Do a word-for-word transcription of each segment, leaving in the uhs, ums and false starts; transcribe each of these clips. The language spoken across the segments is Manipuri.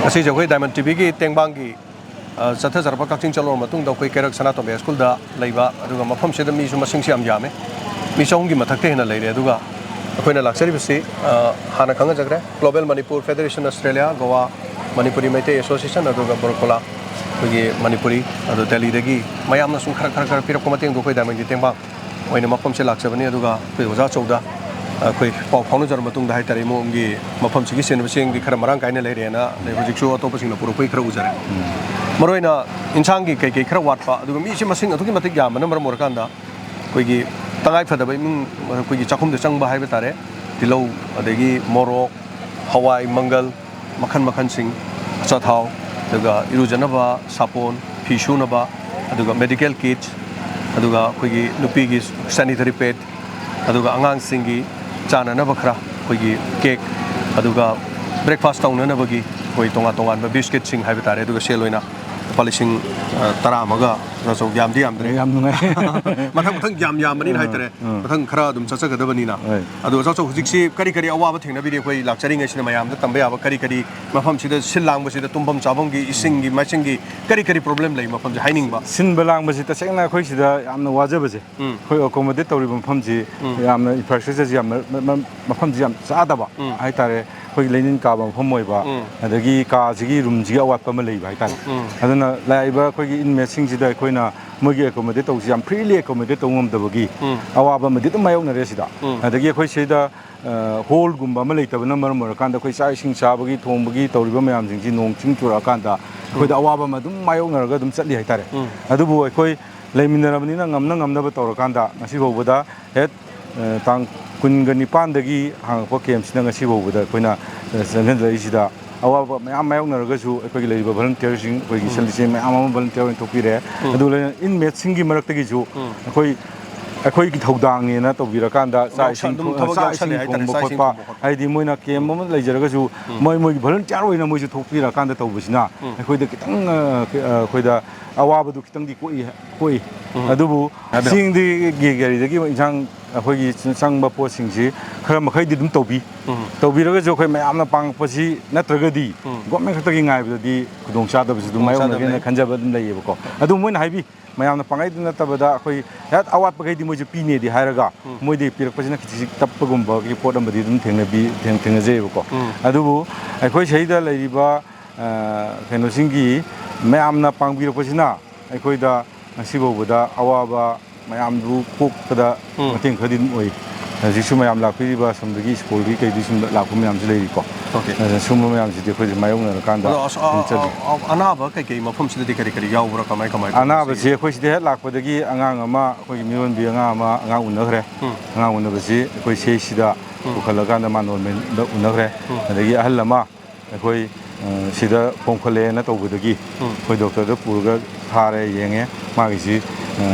ꯉꯁꯤꯁꯦ ꯑꯩꯈꯣꯏ ꯗꯥꯏꯃꯟ ꯇꯤꯚꯤꯒꯤ ꯇꯦꯡꯕꯥꯡꯒꯤ, ꯑ, ꯆꯠꯊꯖꯔꯛꯄ ꯀꯛꯆꯤꯡ ꯆꯠꯂꯨꯔꯕ ꯃꯇꯨꯡꯗ ꯑꯩꯈꯣꯏ ꯀꯩꯔꯛ ꯁꯅꯥꯇꯣꯝꯕꯤ ꯍꯥꯏ ꯁ꯭ꯀꯨꯜꯗ ꯂꯩꯕ, ꯑꯗꯨꯒ ꯃꯐꯝꯁꯤꯗ ꯃꯤꯁꯨ ꯃꯁꯤꯡꯁꯨ ꯌꯥꯝ ꯌꯥꯝꯃꯦ, ꯃꯤ ꯆꯍꯨꯝꯒꯤ ꯃꯊꯛꯇ ꯍꯦꯟꯅ ꯂꯩꯔꯦ꯫ ꯑꯗꯨꯒ ꯑꯩꯈꯣꯏꯅ ꯂꯥꯛꯆꯔꯤꯕꯁꯤ, ꯑ, ꯍꯥꯟꯅ ꯈꯪꯅꯖꯈ꯭ꯔꯦ, global Manipur federation Australia, Goa, Manipuri Meitei association, ꯑꯗꯨꯒ ꯕꯣꯔꯀꯣꯂꯥ, ꯑꯩꯈꯣꯏꯒꯤ ꯃꯅꯤꯄꯨꯔꯤ, ꯑꯗꯨ ꯗꯦꯜꯂꯤꯗꯒꯤ ꯃꯌꯥꯝꯅ ꯁꯨꯝ ꯈꯔ ꯈꯔ ꯈꯔ ꯄꯤꯔꯛꯄ ꯃꯇꯦꯡꯗꯣ ꯑꯩꯈꯣꯏ ꯗꯥꯏꯃꯟꯒꯤ ꯇꯦꯡꯕꯥꯡ ꯑꯣꯏꯅ ꯃꯐꯝꯁꯦ ꯂꯥꯛꯆꯕꯅꯤ꯫ ꯑꯗꯨꯒ ꯑꯩꯈꯣꯏ ꯑꯣꯖꯥ ꯑꯆꯧꯗ ꯑꯩꯈꯣꯏ ꯄꯥꯎ ꯐꯥꯎꯅꯖꯔꯕ ꯃꯇꯨꯡꯗ ꯍꯥꯏꯇꯥꯔꯦ, ꯏꯃꯣꯝꯒꯤ ꯃꯐꯝꯁꯤꯒꯤ ꯁꯦꯟꯅꯕꯁꯤꯡꯗꯤ ꯈꯔ ꯃꯔꯥꯡ ꯀꯥꯏꯅ ꯂꯩꯔꯦꯅ ꯂꯩ꯫ ꯍꯧꯖꯤꯛꯁꯨ ꯑꯇꯣꯞꯄꯁꯤꯡꯅ ꯄꯨꯔꯛꯄꯒꯤ ꯈꯔ ꯎꯖꯔꯦ꯫ ꯃꯔꯨꯑꯣꯏꯅ ꯏꯟꯁꯥꯡꯒꯤ ꯀꯩ ꯀꯩ ꯈꯔ ꯋꯥꯠꯄ, ꯑꯗꯨꯒ ꯃꯤꯁꯦ ꯃꯁꯤꯡ ꯑꯗꯨꯛꯀꯤ ꯃꯇꯤꯛ ꯌꯥꯝꯕꯅ ꯃꯔꯝ ꯑꯣꯏꯔꯀꯥꯟꯗ ꯑꯩꯈꯣꯏꯒꯤ ꯇꯉꯥꯏ ꯐꯗꯕ ꯏꯃꯨꯡ, ꯑꯩꯈꯣꯏꯒꯤ ꯆꯥꯛꯈꯨꯝꯗ ꯆꯪꯕ ꯍꯥꯏꯕ ꯇꯥꯔꯦ, ꯇꯤꯜꯍꯧ, ꯑꯗꯒꯤ ꯃꯣꯔꯣꯛ, ꯍꯋꯥꯏ ꯃꯪꯒꯜ, ꯃꯈꯜ ꯃꯈꯜꯁꯤꯡ, ꯑꯆꯥꯊꯥꯎ, ꯑꯗꯨꯒ ꯏꯔꯨꯖꯅꯕ ꯁꯥꯄꯣꯟ, ꯐꯤ ꯁꯨꯅꯕ, ꯑꯗꯨꯒ ꯃꯦꯗꯤꯀꯦꯜ ꯀꯤꯠꯁ, ꯑꯗꯨꯒ ꯑꯩꯈꯣꯏꯒꯤ ꯅꯨꯄꯤꯒꯤ ꯁꯦꯅꯤꯇꯔꯤ ꯄꯦꯗ, ꯑꯗꯨꯒ ꯑꯉꯥꯡꯁꯤꯡꯒꯤ ꯆꯥꯅꯅꯕ ꯈꯔ, ꯑꯩꯈꯣꯏꯒꯤ ꯀꯦꯛ, ꯑꯗꯨꯒ ꯕ꯭ꯔꯦꯛꯐꯥꯁ ꯇꯧꯅꯅꯕꯒꯤ ꯑꯩꯈꯣꯏ ꯇꯣꯉꯥꯟ ꯇꯣꯉꯥꯟꯕ ꯕꯤꯁꯀꯤꯠꯁꯤꯡ ꯍꯥꯏꯕ ꯇꯥꯔꯦ꯫ ꯑꯗꯨꯒ ꯁꯦꯜ ꯑꯣꯏꯅ ꯂꯨꯄꯥ ꯂꯤꯁꯤꯡ, ꯑ, ꯇꯔꯥ ꯑꯃꯒ, ꯑꯆꯧ-, ꯌꯥꯝꯗꯤ ꯌꯥꯝꯗ꯭ꯔꯦ꯫ ꯌꯥꯝ ꯅꯨꯡꯉꯥꯏ꯫ ꯃꯊꯪ ꯃꯊꯪ ꯌꯥꯝ ꯌꯥꯝꯕꯅꯤꯅ ꯎꯝ, ꯍꯥꯏꯇꯥꯔꯦ꯫ ꯎꯝ꯫ ꯃꯊꯪ ꯈꯔ ꯑꯗꯨꯝ ꯆꯠꯆꯒꯗꯕꯅꯤꯅ꯫ ꯍꯣꯏ꯫ ꯑꯗꯣ ꯑꯣꯖꯥ ꯆꯧ, ꯍꯧꯖꯤꯛꯁꯤ ꯀꯔꯤ ꯀꯔꯤ ꯑꯋꯥꯕ ꯊꯦꯡꯅꯕꯤꯔꯤ? ꯑꯩꯈꯣꯏ ꯂꯥꯛꯆꯔꯤꯉꯩꯁꯤꯅ ꯃꯌꯥꯝꯗ ꯇꯝꯕ ꯌꯥꯕ ꯀꯔꯤ ꯀꯔꯤ, ꯃꯐꯝꯁꯤꯗ ꯁꯤꯜ ꯂꯥꯡꯕꯁꯤꯗ, ꯇꯨꯝꯐꯝ ꯆꯥꯐꯝꯒꯤ, ꯏꯁꯤꯡꯒꯤ ꯃꯥꯏꯁꯤꯡꯒꯤ ꯀꯔꯤ ꯀꯔꯤ ꯄ꯭ꯔꯣꯕ꯭ꯂꯦꯝ ꯂꯩ ꯃꯐꯝꯁꯦ ꯍꯥꯏꯅꯤꯡꯕ? ꯁꯤꯟꯕ ꯂꯥꯡꯕꯁꯤ ꯇꯁꯦꯡꯅ ꯑꯩꯈꯣꯏ ꯁꯤꯗ ꯌꯥꯝꯅ ꯋꯥꯖꯕꯁꯦ꯫ ꯎꯝ꯫ ꯑꯩꯈꯣꯏ ꯑꯦꯀꯣꯃꯣꯗꯦꯠ ꯇꯧꯔꯤꯕ ꯃꯐꯝꯁꯤ ꯎꯝ꯫ ꯌꯥꯝꯅ ꯏꯟꯐ꯭ꯔꯥꯁ꯭ꯇ꯭ꯔꯛꯆꯔꯁꯤ ꯌꯥꯝꯅ ꯃ-, ꯃ-, ꯃꯐꯝꯁꯤ ꯌꯥꯝ ꯆꯥꯗꯕ ꯎꯝ꯫ ꯍꯥꯏꯇꯥꯔꯦ꯫ ꯑꯩꯈꯣꯏꯒꯤ ꯂꯩꯅꯤꯟ ꯀꯥꯕ ꯃꯐꯝ ꯑꯣꯏꯕ, ꯎꯝ꯫ ꯑꯗꯒꯤ ꯀꯥꯁꯤꯒꯤ ꯔꯨꯝꯁꯤꯒꯤ ꯑꯋꯥꯠꯄ ꯑꯃ ꯂꯩꯕ ꯍꯥꯏꯇꯥꯔꯦ꯫ ꯎꯝ꯫ ꯑꯗꯨꯅ ꯂꯥꯛꯏꯕ ꯑꯩꯈꯣꯏꯒꯤ ꯏꯟꯃꯦꯠꯁꯤꯡꯁꯤꯗ ꯑꯩꯈꯣꯏꯅ ꯃꯣꯏꯒꯤ ꯑꯦꯀꯣꯃꯣꯗꯦꯠ ꯇꯧꯕꯁꯤ ꯌꯥꯝ ꯐ꯭ꯔꯤꯂꯤ ꯑꯦꯀꯣꯃꯣꯗꯦꯠ ꯇꯧꯕ ꯉꯝꯗꯕꯒꯤ ꯎꯝ꯫ ꯑꯋꯥꯕ ꯑꯃꯗꯤ ꯑꯗꯨꯝ ꯃꯥꯌꯣꯛꯅꯔꯦ ꯁꯤꯗ꯫ ꯎꯝ꯫ ꯑꯗꯒꯤ ꯑꯩꯈꯣꯏ ꯁꯤꯗ, ꯑ, ꯍꯣꯜꯒꯨꯝꯕ ꯑꯃ ꯂꯩꯇꯕꯅ ꯃꯔꯝ ꯑꯣꯏꯔꯀꯥꯟꯗ ꯑꯩꯈꯣꯏ ꯆꯥꯛ ꯏꯁꯤꯡ ꯆꯥꯕꯒꯤ, ꯊꯣꯡꯕꯒꯤ ꯇꯧꯔꯤꯕ ꯃꯌꯥꯝꯁꯤꯡꯁꯤ ꯅꯣꯡ ꯆꯤꯡ ꯆꯨꯔꯛꯑꯀꯥꯟꯗ ꯑꯩꯈꯣꯏꯗ ꯎꯝ꯫ ꯑꯋꯥꯕ ꯑꯃ ꯑꯗꯨꯝ ꯃꯥꯌꯣꯛꯅꯔꯒ ꯑꯗꯨꯝ ꯆꯠꯂꯤ ꯍꯥꯏꯇꯥꯔꯦ꯫ ꯎꯝ꯫ ꯑꯗꯨꯕꯨ ꯑꯩꯈꯣꯏ ꯂꯩꯃꯤꯟꯅꯔꯕꯅꯤꯅ ꯉꯝꯅ ꯉꯝꯅꯕ ꯇꯧꯔꯀꯥꯟꯗ ꯉꯁꯤ ꯐꯥꯎꯕꯗ ꯍꯦꯠ, ꯑ, ꯇꯥꯡ ꯀꯨꯟꯒ ꯅꯤꯄꯥꯟꯗꯒꯤ ꯍꯥꯡꯉꯛꯄ ꯀꯦꯝꯁꯤꯅ ꯉꯁꯤ ꯐꯥꯎꯕꯗ ꯑꯩꯈꯣꯏꯅ, ꯑ, ꯆꯪꯁꯤꯜꯂꯛꯏꯁꯤꯗ ꯑꯋꯥꯕ ꯃꯌꯥꯝ ꯃꯥꯌꯣꯛꯅꯔꯒꯁꯨ ꯑꯩꯈꯣꯏꯒꯤ ꯂꯩꯔꯤꯕ ꯚꯣꯂꯨꯟꯇꯤꯌꯔꯁꯤꯡ, ꯑꯩꯈꯣꯏꯒꯤ ꯎꯝ꯫ ꯁꯦꯜ ꯂꯤꯆꯦ ꯃꯌꯥꯝ ꯑꯃ ꯚꯣꯂꯨꯟꯇꯤꯌꯔ ꯑꯣꯏꯅ ꯊꯣꯛꯄꯤꯔꯦ꯫ ꯎꯝ꯫ ꯑꯗꯨꯒ ꯂꯣꯏꯅꯅ ꯏꯟꯃꯦꯠꯁꯤꯡꯒꯤ ꯃꯔꯛꯇꯒꯤꯁꯨ ꯎꯝ꯫ ꯑꯩꯈꯣꯏ, ꯑꯩꯈꯣꯏꯒꯤ ꯊꯧꯗꯥꯡꯅꯦꯅ ꯇꯧꯕꯤꯔꯀꯥꯟꯗ ꯆꯥꯛ ꯌꯥꯎꯁ-, ꯏꯁꯤꯡ ꯑꯗꯨꯝ ꯊꯣ-, ꯊꯕꯛ ꯆꯥꯛ ꯌꯥꯎꯁꯜꯂꯦ ꯏꯁꯤꯡ ꯍꯥꯏꯇꯥꯔꯦ, ꯊꯣꯡꯕ ꯆꯥꯛ ꯏꯁꯤꯡ ꯈꯣꯠꯄ, ꯊꯣꯡꯕ ꯈꯣꯠꯄ꯫ ꯍꯥꯏꯗꯤ ꯃꯣꯏꯅ ꯀꯦꯝ ꯎꯝ꯫ ꯑꯃ ꯂꯩꯖꯔꯒꯁꯨ ꯎꯝ꯫ ꯃꯣꯏ, ꯃꯣꯏꯒꯤ ꯚꯣꯂꯨꯟꯇꯤꯌꯔ ꯑꯣꯏꯅ ꯃꯣꯏꯁꯨ ꯊꯣꯛꯄꯤꯔꯀꯥꯟꯗ ꯇꯧꯕꯁꯤꯅ ꯎꯝ꯫ ꯑꯩꯈꯣꯏꯗ ꯈꯤꯇꯪ, ꯑ, ꯑ, ꯑꯩꯈꯣꯏꯗ ꯑꯋꯥꯕꯗꯨ ꯈꯤꯇꯪꯗꯤ ꯀꯣꯛꯏ, ꯀꯣꯛꯏ꯫ ꯎꯝ꯫ ꯑꯗꯨꯕꯨ ꯍꯥꯏꯕꯤꯔꯣ꯫ ꯆꯦꯡꯗꯒꯤ, ꯒꯥꯔꯤꯗꯒꯤ ꯏꯟꯁꯥꯡ ꯑꯩꯈꯣꯏꯒꯤ ꯆꯪꯕ ꯄꯣꯠꯁꯤꯡꯁꯤ ꯈꯔ ꯃꯈꯩꯗꯤ ꯑꯗꯨꯝ ꯇꯧꯕꯤ꯫ ꯎꯝ꯫ ꯇꯧꯕꯤꯔꯒꯁꯨ ꯑꯩꯈꯣꯏ ꯃꯌꯥꯝꯅ ꯄꯥꯡꯉꯛꯄꯁꯤ ꯅꯠꯇ꯭ꯔꯒꯗꯤ ꯎꯝ꯫ ꯒꯣꯔꯃꯦꯟ ꯈꯛꯇꯒꯤ ꯉꯥꯏꯕꯗꯗꯤ ꯈꯨꯗꯣꯡ ꯆꯥꯗꯕꯁꯨ ꯑꯗꯨꯝ ꯈꯨꯗꯣꯡ ꯆꯥꯗꯕ ꯃꯥꯌꯣꯛꯅꯒꯦꯅ ꯂꯩ꯫ ꯈꯟꯖꯕ ꯑꯗꯨꯝ ꯂꯩꯌꯦꯕꯀꯣ꯫ ꯑꯗꯨ ꯃꯣꯏꯅ ꯍꯥꯏꯕꯤ, ꯃꯌꯥꯝꯅ ꯄꯥꯡꯉꯛꯏꯗꯨ ꯅꯠꯇꯕꯗ ꯑꯩꯈꯣꯏ ꯍꯦꯛ ꯑꯋꯥꯠꯄꯈꯩꯗꯤ ꯃꯣꯏꯁꯨ ꯄꯤꯅꯦꯗꯤ ꯍꯥꯏꯔꯒ ꯎꯝ꯫ ꯃꯣꯏꯗꯤ ꯄꯤꯔꯛꯄꯁꯤꯅ ꯈꯤꯇꯪ ꯇꯞꯄꯒꯨꯝꯕꯒꯤ ꯄꯣꯠ ꯑꯃꯗꯤ ꯑꯗꯨꯝ ꯊꯦꯡꯅꯕꯤ-, ꯊꯦꯡ-, ꯊꯦꯡꯅꯖꯩꯑꯕꯀꯣ꯫ ꯎꯝ꯫ ꯑꯗꯨꯕꯨ ꯑꯩꯈꯣꯏ ꯁꯤꯗ ꯂꯩꯔꯤꯕ, ꯑ, ꯀꯩꯅꯣꯁꯤꯡꯒꯤ ꯃꯌꯥꯝꯅ ꯄꯥꯡꯕꯤꯔꯛꯄꯁꯤꯅ ꯑꯩꯈꯣꯏꯗ ꯉꯁꯤ ꯐꯥꯎꯕꯗ ꯑꯋꯥꯕ ꯃꯌꯥꯝꯗꯨ ꯀꯣꯛꯄꯗ ꯎꯝ꯫ ꯃꯇꯦꯡ ꯈꯔꯗꯤ ꯑꯗꯨꯝ ꯑꯣꯏ꯫ ꯍꯧꯖꯤꯛꯁꯨ ꯃꯌꯥꯝ ꯂꯥꯛꯄꯤꯔꯤꯕ ꯑꯁꯣꯝꯗꯒꯤ ꯁ꯭ꯀꯨꯜꯒꯤ ꯀꯩꯗꯒꯤ ꯁꯨꯝ ꯂꯥꯛꯄ ꯃꯌꯥꯝꯁꯨ ꯂꯩꯔꯤꯀꯣ꯫ ꯑꯣꯀꯦ꯫ ꯑꯗꯨꯅ ꯁꯨꯝꯕ ꯃꯌꯥꯝꯁꯤꯗꯤ ꯑꯩꯈꯣꯏꯁꯨ ꯃꯥꯌꯣꯛꯅꯔꯀꯥꯟꯗ ꯑꯗꯣ ꯑꯁ-, ꯑ-, ꯑꯗꯨꯝ ꯆꯠꯂꯤ꯫ ꯑ-, ꯑ-, ꯑꯅꯥꯕ ꯀꯩꯀꯩ ꯃꯐꯝꯁꯤꯗꯗꯤ ꯀꯔꯤ ꯀꯔꯤ ꯌꯥꯎꯕ꯭ꯔꯥ? ꯀꯃꯥꯏ, ꯀꯃꯥꯏ ꯇꯧꯕ? ꯑꯅꯥꯕꯁꯤ ꯑꯩꯈꯣꯏ ꯁꯤꯗ ꯍꯦꯛ ꯂꯥꯛꯄꯗꯒꯤ ꯑꯉꯥꯡ ꯑꯃ, ꯑꯩꯈꯣꯏꯒꯤ ꯃꯤꯔꯣꯟꯕꯤ ꯑꯉꯥꯡ ꯑꯃ, ꯑꯉꯥꯡ ꯎꯅꯈ꯭ꯔꯦ꯫ ꯎꯝ꯫ ꯑꯉꯥꯡ ꯎꯅꯕꯁꯤ ꯑꯩꯈꯣꯏ ꯁꯤ ꯁꯤꯗ ꯎꯝ꯫ ꯄꯨꯈꯠꯂꯀꯥꯟꯗ ꯃꯥ ꯅꯣꯔꯃꯦꯜꯗ ꯎꯅꯈ꯭ꯔꯦ꯫ ꯎꯝ꯫ ꯑꯗꯒꯤ ꯑꯍꯜ ꯑꯃ ꯑꯩꯈꯣꯏ, ꯑ, ꯁꯤꯗ ꯄꯣꯝꯈꯠꯂꯛꯑꯦꯅ ꯇꯧꯕꯗꯒꯤ ꯎꯝ꯫ ꯑꯩꯈꯣꯏ ꯗꯣꯛꯇꯔꯗ ꯄꯨꯔꯒ ꯊꯥꯔꯦ, ꯌꯦꯡꯉꯦ꯫ ꯃꯥꯒꯤꯁꯤ, ꯑ,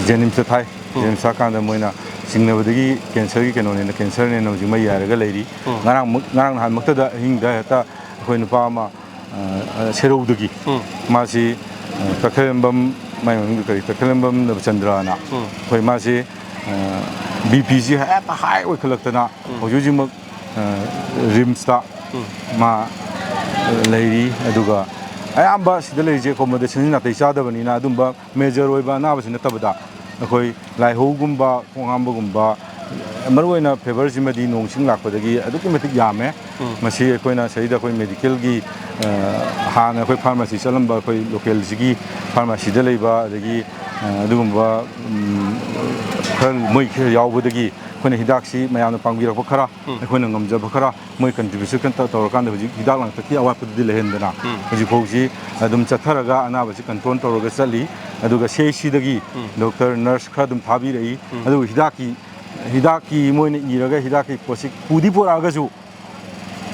ꯖꯦꯅꯤꯝꯁꯇ ꯊꯥꯏ꯫ ꯎꯝ꯫ ꯖꯦꯅꯤꯝꯁ ꯊꯥꯀꯥꯟꯗ ꯃꯣꯏꯅ ꯆꯤꯡꯅꯕꯗꯒꯤ ꯀꯦꯟꯁꯔꯒꯤ ꯀꯩꯅꯣꯅꯦꯅ, ꯀꯦꯟꯁꯔꯅꯦꯅ ꯍꯧꯖꯤꯛ ꯃꯩ ꯌꯥꯏꯔꯒ ꯂꯩꯔꯤ꯫ ꯎꯝ꯫ ꯉꯔꯥꯡ ꯃꯛ-, ꯉꯔꯥꯡ ꯅꯍꯥꯟꯃꯛꯇꯗ ꯑꯍꯤꯡꯗ ꯍꯦꯛꯇ ꯑꯩꯈꯣꯏ ꯅꯨꯄꯥ ꯑꯃ, ꯑ, ꯑ, ꯁꯦꯔꯧꯗꯒꯤ ꯎꯝ꯫ ꯃꯥꯁꯤ, ꯑ, ꯇꯈꯦꯂꯝꯕꯝ, ꯃꯥꯏ ꯃꯃꯤꯡꯗꯨ ꯀꯔꯤ, ꯇꯈꯦꯂꯝꯕꯝ ꯅꯕꯆꯟꯗ꯭ꯔꯅ ꯎꯝ꯫ ꯑꯩꯈꯣꯏ ꯃꯥꯁꯤ, ꯑ, ꯕꯤ ꯄꯤꯁꯤ ꯍꯦꯛꯇ ꯍꯥꯏ ꯑꯣꯏꯈꯠꯂꯛꯇꯅ ꯎꯝ꯫ ꯍꯧꯖꯤꯛ ꯍꯧꯖꯤꯛꯃꯛ ꯑ, ꯔꯤꯝꯁꯇ ꯎꯝ꯫ ꯃꯥ ꯂꯩꯔꯤ꯫ ꯑꯗꯨꯒ ꯑꯌꯥꯝꯕ ꯁꯤꯗ ꯂꯩꯔꯤꯁꯦ ꯑꯦꯀꯣꯃꯣꯗꯦꯁꯟꯁꯤ ꯅꯥꯇꯩ ꯆꯥꯗꯕꯅꯤꯅ ꯑꯗꯨꯝꯕ ꯃꯦꯖꯔ ꯑꯣꯏꯕ ꯑꯅꯥꯕꯁꯤ ꯅꯠꯇꯕꯗ ꯑꯩꯈꯣꯏ ꯂꯥꯏꯍꯧꯒꯨꯝꯕ, ꯈꯣꯡ ꯍꯥꯝꯕꯒꯨꯝꯕ, ꯃꯔꯨꯑꯣꯏꯅ ꯐꯦꯕꯔꯁꯤꯃꯗꯤ ꯅꯣꯡ ꯏꯁꯤꯡ ꯂꯥꯛꯄꯗꯒꯤ ꯑꯗꯨꯛꯀꯤ ꯃꯇꯤꯛ ꯌꯥꯝꯃꯦ꯫ ꯎꯝ꯫ ꯃꯁꯤ ꯑꯩꯈꯣꯏꯅ ꯁꯤꯗ ꯑꯩꯈꯣꯏ ꯃꯦꯗꯤꯀꯦꯜꯒꯤ, ꯑ, ꯍꯥꯟꯅ ꯑꯩꯈꯣꯏ ꯐꯥꯔꯃꯥꯁꯤ ꯆꯠꯂꯝꯕ ꯑꯩꯈꯣꯏ ꯂꯣꯀꯦꯜꯁꯤꯒꯤ ꯐꯥꯔꯃꯥꯁꯤꯗ ꯂꯩꯕ ꯑꯗꯒꯤ, ꯑ, ꯑꯗꯨꯒꯨꯝꯕ, ꯎꯝ, ꯈꯔ ꯃꯣꯏ ꯈꯔ ꯌꯥꯎꯕꯗꯒꯤ ꯑꯩꯈꯣꯏꯅ ꯍꯤꯗꯥꯛꯁꯤ ꯃꯌꯥꯝꯅ ꯄꯥꯡꯕꯤꯔꯛꯄ ꯈꯔ ꯎꯝ꯫ ꯑꯩꯈꯣꯏꯅ ꯉꯝꯖꯕ ꯈꯔ ꯃꯣꯏ ꯀꯟꯇ꯭ꯔꯤꯕ꯭ꯌꯨꯁꯟ ꯇꯧꯔꯀꯥꯟꯗ ꯍꯧꯖꯤꯛ ꯍꯤꯗꯥꯛ ꯂꯥꯡꯊꯛꯀꯤ ꯑꯋꯥꯠꯄꯗꯨꯗꯤ ꯂꯩꯍꯟꯗꯅ ꯎꯝ꯫ ꯍꯧꯖꯤꯛꯐꯥꯎꯁꯤ ꯑꯗꯨꯝ ꯆꯠꯊꯔꯒ ꯑꯅꯥꯕꯁꯤ ꯀꯟꯇ꯭ꯔꯣꯜ ꯇꯧꯔꯒ ꯆꯠꯂꯤ꯫ ꯑꯗꯨꯒ ꯁꯤ ꯑꯩꯆ ꯁꯤꯗꯒꯤ ꯎꯝ꯫ ꯗꯣꯛꯇꯔ, ꯅꯔꯁ ꯈꯔ ꯑꯗꯨꯝ ꯊꯥꯕꯤꯔꯛꯏ꯫ ꯎꯝ꯫ ꯑꯗꯨꯒ ꯍꯤꯗꯥꯛꯀꯤ, ꯍꯤꯗꯥꯛꯀꯤ ꯃꯣꯏꯅ ꯏꯔꯒ ꯍꯤꯗꯥꯛꯀꯤ ꯄꯣꯠꯁꯤ ꯄꯨꯗꯤ ꯄꯨꯔꯛꯑꯒꯁꯨ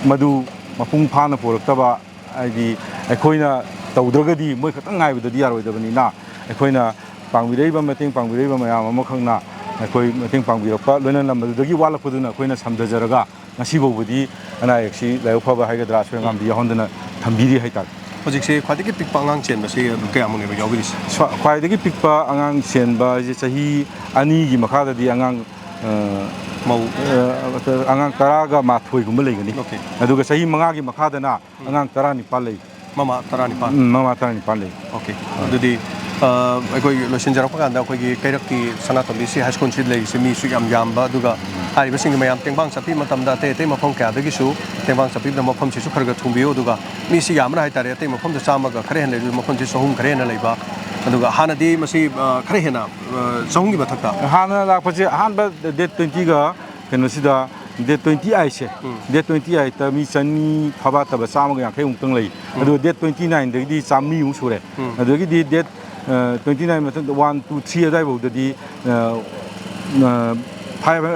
ꯃꯗꯨ ꯃꯄꯨꯡ ꯐꯥꯅ ꯄꯨꯔꯛꯇꯕ, ꯍꯥꯏꯗꯤ ꯑꯩꯈꯣꯏꯅ ꯇꯧꯗ꯭ꯔꯒꯗꯤ ꯃꯣꯏ ꯈꯛꯇꯪ ꯉꯥꯏꯕꯗꯗꯤ ꯌꯥꯔꯣꯏꯗꯕꯅꯤꯅ ꯑꯩꯈꯣꯏꯅ ꯄꯥꯡꯕꯤꯔꯛꯏꯕ, ꯃꯇꯦꯡ ꯄꯥꯡꯕꯤꯔꯛꯏꯕ ꯃꯌꯥꯝ ꯑꯃꯈꯛꯅ ꯑꯩꯈꯣꯏ ꯃꯇꯦꯡ ꯄꯥꯡꯕꯤꯔꯛꯄ, ꯂꯣꯏꯅꯅ ꯃꯗꯨꯗꯒꯤ ꯋꯥꯠꯂꯛꯄꯗꯨꯅ ꯑꯩꯈꯣꯏꯅ ꯁꯝꯊꯖꯔꯒ ꯉꯁꯤ ꯐꯥꯎꯕꯗꯤ ꯑꯅꯥ ꯑꯌꯦꯛꯁꯤ ꯂꯥꯏꯕꯛ ꯐꯕ ꯍꯥꯏꯒꯗ꯭ꯔꯥ, ꯑꯁꯣꯏ ꯑꯉꯥꯝꯗꯤ ꯌꯥꯎꯍꯟꯗꯅ ꯊꯝꯕꯤꯔꯤ ꯍꯥꯏꯇꯥꯔꯦ꯫ ꯍꯧꯖꯤꯛꯁꯦ ꯈ꯭ꯋꯥꯏꯗꯒꯤ ꯄꯤꯛꯄ ꯑꯉꯥꯡ ꯆꯦꯟꯕꯁꯤ ꯀꯌꯥꯃꯨꯛꯅꯦꯕ ꯌꯥꯎꯕꯤꯔꯤꯁꯦ? ꯁ꯭ꯋꯥ-, ꯈ꯭ꯋꯥꯏꯗꯒꯤ ꯄꯤꯛꯄ ꯑꯉꯥꯡ ꯆꯦꯟꯕ ꯍꯥꯏꯁꯦ ꯆꯍꯤ ꯑꯅꯤꯒꯤ ꯃꯈꯥꯗꯗꯤ ꯑꯉꯥꯡ ꯃꯧ ꯑꯉꯥꯡ ꯇꯔꯥꯒ ꯃꯥꯊꯣꯏꯒꯨꯝꯕ ꯂꯩꯒꯅꯤ꯫ ꯑꯗꯨꯒ ꯆꯍꯤ ꯃꯉꯥꯒꯤ ꯃꯈꯥꯗꯅ ꯑꯉꯥꯡ ꯇꯔꯥꯅꯤꯄꯥꯜ ꯂꯩ꯫ ꯃꯃꯥ ꯇꯔꯥꯅꯤꯄꯥꯜ꯫ ꯎꯝ, ꯃꯃꯥ ꯇꯔꯥꯅꯤꯄꯥꯜ ꯂꯩ꯫ ꯑꯣꯀꯦ꯫ ꯑꯗꯨꯗꯤ ꯑꯩꯈꯣꯏ ꯂꯣꯏꯁꯤꯟꯖꯔꯛꯄ ꯀꯥꯟꯗ ꯑꯩꯈꯣꯏꯒꯤ ꯀꯩꯔꯛꯀꯤ ꯁꯅꯥꯇꯣꯝꯕꯤ ꯁꯤ ꯍꯥꯏ ꯁ꯭ꯀꯨꯜꯁꯤ ꯂꯩꯔꯤꯁꯦ ꯃꯤꯁꯨ ꯌꯥꯝ ꯌꯥꯝꯕ, ꯑꯗꯨꯒ ꯍꯥꯏꯔꯤꯕꯁꯤꯡꯒꯤ ꯃꯌꯥꯝ ꯇꯦꯡꯕꯥꯡ ꯆꯠꯄꯤ ꯃꯇꯝꯗ ꯑꯇꯩ ꯑꯇꯩ ꯃꯐꯝ ꯀꯌꯥꯗꯒꯤꯁꯨ ꯇꯦꯡꯕꯥꯡ ꯆꯠꯄꯤꯕꯗ ꯃꯐꯝꯁꯤꯁꯨ ꯈꯔ ꯈꯔ ꯊꯨꯡꯕꯤꯌꯨ꯫ ꯑꯗꯨꯒ ꯃꯤꯁꯤ ꯌꯥꯝꯕꯅ ꯍꯥꯏꯇꯥꯔꯦ, ꯑꯇꯩ ꯃꯐꯝꯗ ꯆꯥꯝꯃꯒ ꯈꯔ ꯍꯦꯟꯅ ꯂꯩꯔꯁꯨ ꯃꯐꯝꯁꯤ ꯆꯍꯨꯝ ꯈꯔ ꯍꯦꯟꯅ ꯂꯩꯕ, ꯑꯗꯨꯒ ꯍꯥꯟꯅꯗꯤ ꯃꯁꯤ ꯈꯔ ꯍꯦꯟꯅ ꯆꯍꯨꯝꯒꯤ ꯃꯊꯛꯇ꯫ ꯍꯥꯟꯅ ꯂꯥꯛꯄꯁꯦ ꯑꯍꯥꯟꯕ ꯗꯦꯠ ꯇ꯭ꯋꯦꯟꯇꯤꯒ ꯀꯩꯅꯣꯁꯤꯗ, ꯗꯦꯠ ꯇ꯭ꯋꯦꯟꯇꯤ ꯑꯩꯠꯁꯦ, ꯎꯝ꯫ ꯗꯦꯠ ꯇ꯭ꯋꯦꯟꯇꯤ ꯑꯩꯠꯇ ꯃꯤ ꯆꯅꯤ ꯐꯥꯕꯥꯠꯇꯕ ꯆꯥꯝꯃꯒ ꯌꯥꯡꯈꯩꯃꯨꯛꯇꯪ ꯂꯩ꯫ ꯎꯝ꯫ ꯑꯗꯨꯒ ꯗꯦꯠ ꯇ꯭ꯋꯦꯟꯇꯤ ꯅꯥꯏꯟꯗꯒꯤꯗꯤ ꯆꯥꯝꯃꯔꯤꯃꯨꯛ ꯁꯨꯔꯦ꯫ ꯎꯝ꯫ ꯑꯗꯨꯗꯒꯤꯗꯤ ꯗꯦꯠ ꯇ꯭ꯋꯦꯟꯇꯤ ꯅꯥꯏꯟ ꯃꯊꯪꯗ ꯋꯥꯟ ꯇꯨ ꯊ꯭ꯔꯤ ꯑꯗꯨꯋꯥꯏꯐꯥꯎꯗꯗꯤ ꯐꯥꯏꯚ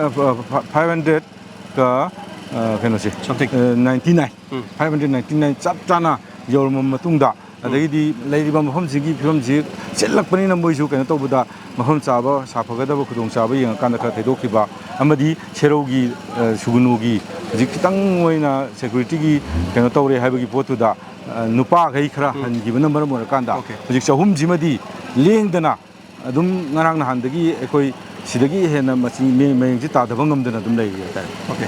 ꯐꯥꯏꯚ ꯍꯟꯗ꯭ꯔꯦꯠꯀ ꯀꯩꯅꯣꯁꯦ, ꯁꯝꯊꯤꯡ꯫ ꯅꯥꯏꯟꯇꯤ ꯅꯥꯏꯟ, ꯎꯝ꯫ ꯐꯥꯏꯚ ꯍꯟꯗ꯭ꯔꯦꯠ ꯅꯥꯏꯟꯇꯤ ꯅꯥꯏꯟ ꯆꯞ ꯆꯥꯅ ꯌꯧꯔꯝꯕ ꯃꯇꯨꯡꯗ, ꯎꯝ꯫ ꯑꯗꯒꯤꯗꯤ ꯂꯩꯔꯤꯕ ꯃꯐꯝꯁꯤꯒꯤ ꯐꯤꯕꯝꯁꯤ ꯆꯤꯜꯂꯛꯄꯅꯤꯅ ꯃꯣꯏꯁꯨ ꯀꯩꯅꯣ ꯇꯧꯕꯗ ꯃꯐꯝ ꯆꯥꯕ ꯁꯥꯐꯒꯗꯕ ꯈꯨꯗꯣꯡꯆꯥꯕ ꯌꯦꯡꯉꯀꯥꯟꯗ ꯈꯔ ꯊꯩꯗꯣꯛꯈꯤꯕ ꯑꯃꯗꯤ ꯁꯦꯔꯧꯒꯤ, ꯑ, ꯁꯨꯒꯨꯅꯨꯒꯤ ꯍꯧꯖꯤꯛ ꯈꯤꯇꯪ ꯑꯣꯏꯅ ꯁꯦꯀ꯭ꯌꯨꯔꯤꯇꯤꯒꯤ ꯀꯩꯅꯣ ꯇꯧꯔꯦ ꯍꯥꯏꯕꯒꯤ ꯄꯣꯠꯇꯨꯗ, ꯑ, ꯅꯨꯄꯥꯈꯩ ꯈꯔ ꯎꯝ꯫ ꯍꯟꯈꯤꯕꯅ ꯃꯔꯝ ꯑꯣꯏꯔꯀꯥꯟꯗ ꯑꯣꯀꯦ꯫ ꯍꯧꯖꯤꯛ ꯆꯍꯨꯝꯁꯤꯃꯗꯤ ꯂꯦꯡꯗꯅ ꯑꯗꯨꯝ ꯉꯔꯥꯡ ꯅꯍꯥꯟꯗꯒꯤ ꯑꯩꯈꯣꯏ ꯁꯤꯗꯒꯤ ꯍꯦꯟꯅ ꯃꯁꯤ ꯃꯌꯦꯡꯁꯤ ꯇꯥꯗꯕ ꯉꯝꯗꯅ ꯑꯗꯨꯝ ꯂꯩꯔꯤ ꯍꯥꯏꯇꯥꯔꯦ꯫ ꯑꯣꯀꯦ꯫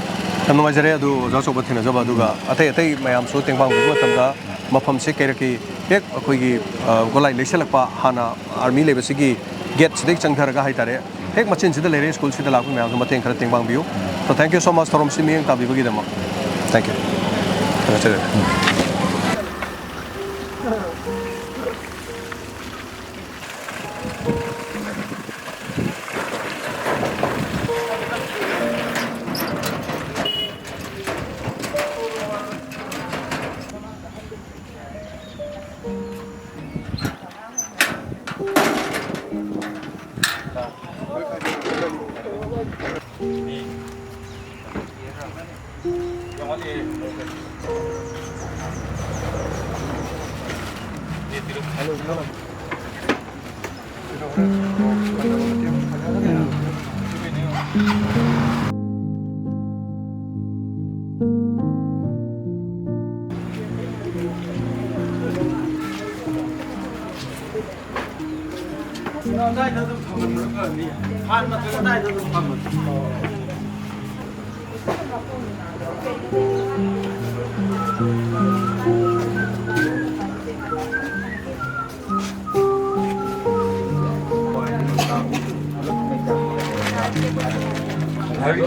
ꯌꯥꯝ ꯅꯨꯡꯉꯥꯏꯖꯔꯦ꯫ ꯑꯗꯨ ꯑꯣꯖꯥ ꯑꯆꯧꯕ ꯊꯦꯡꯅꯖꯕ, ꯑꯗꯨꯒ ꯑꯇꯩ ꯑꯇꯩ ꯃꯌꯥꯝꯁꯨ ꯇꯦꯡꯕꯥꯡ ꯄꯨꯕ ꯃꯇꯝꯗ ꯃꯐꯝꯁꯦ ꯀꯩꯔꯛꯀꯤ ꯍꯦꯛ ꯑꯩꯈꯣꯏꯒꯤ, ꯑ, ꯒꯣꯂꯥꯏ ꯂꯩꯁꯜꯂꯛꯄ, ꯍꯥꯟꯅ ꯑꯥꯔꯃꯤ ꯂꯩꯕꯁꯤꯒꯤ ꯒꯦꯠꯁꯤꯗꯒꯤ ꯆꯪꯊꯔꯒ ꯍꯥꯏꯇꯥꯔꯦ, ꯍꯦꯛ ꯃꯆꯤꯟꯁꯤꯗ ꯂꯩꯔꯦ꯫ ꯁ꯭ꯀꯨꯜꯁꯤꯗ ꯂꯥꯛꯄ ꯃꯌꯥꯝꯁꯨ ꯃꯇꯦꯡ ꯈꯔ ꯇꯦꯡꯕꯥꯡꯕꯤꯌꯨ꯫ So, thank you so much, ꯊꯧꯔꯝꯁꯤ ꯃꯤꯠꯌꯦꯡ ꯇꯥꯕꯤꯕꯒꯤꯗꯃꯛ꯫ Thank you꯫ ꯊꯥꯒꯠꯆꯔꯤ꯫ ꯑꯗꯥꯏꯗ ꯑꯗꯨꯝ ꯊꯝꯕꯅ ꯐꯅꯤ꯫ ꯐꯥꯟ ꯃꯊꯛ ꯑꯗꯥꯏꯗ ꯑꯗꯨꯝ ꯊꯝꯕꯅꯤ꯫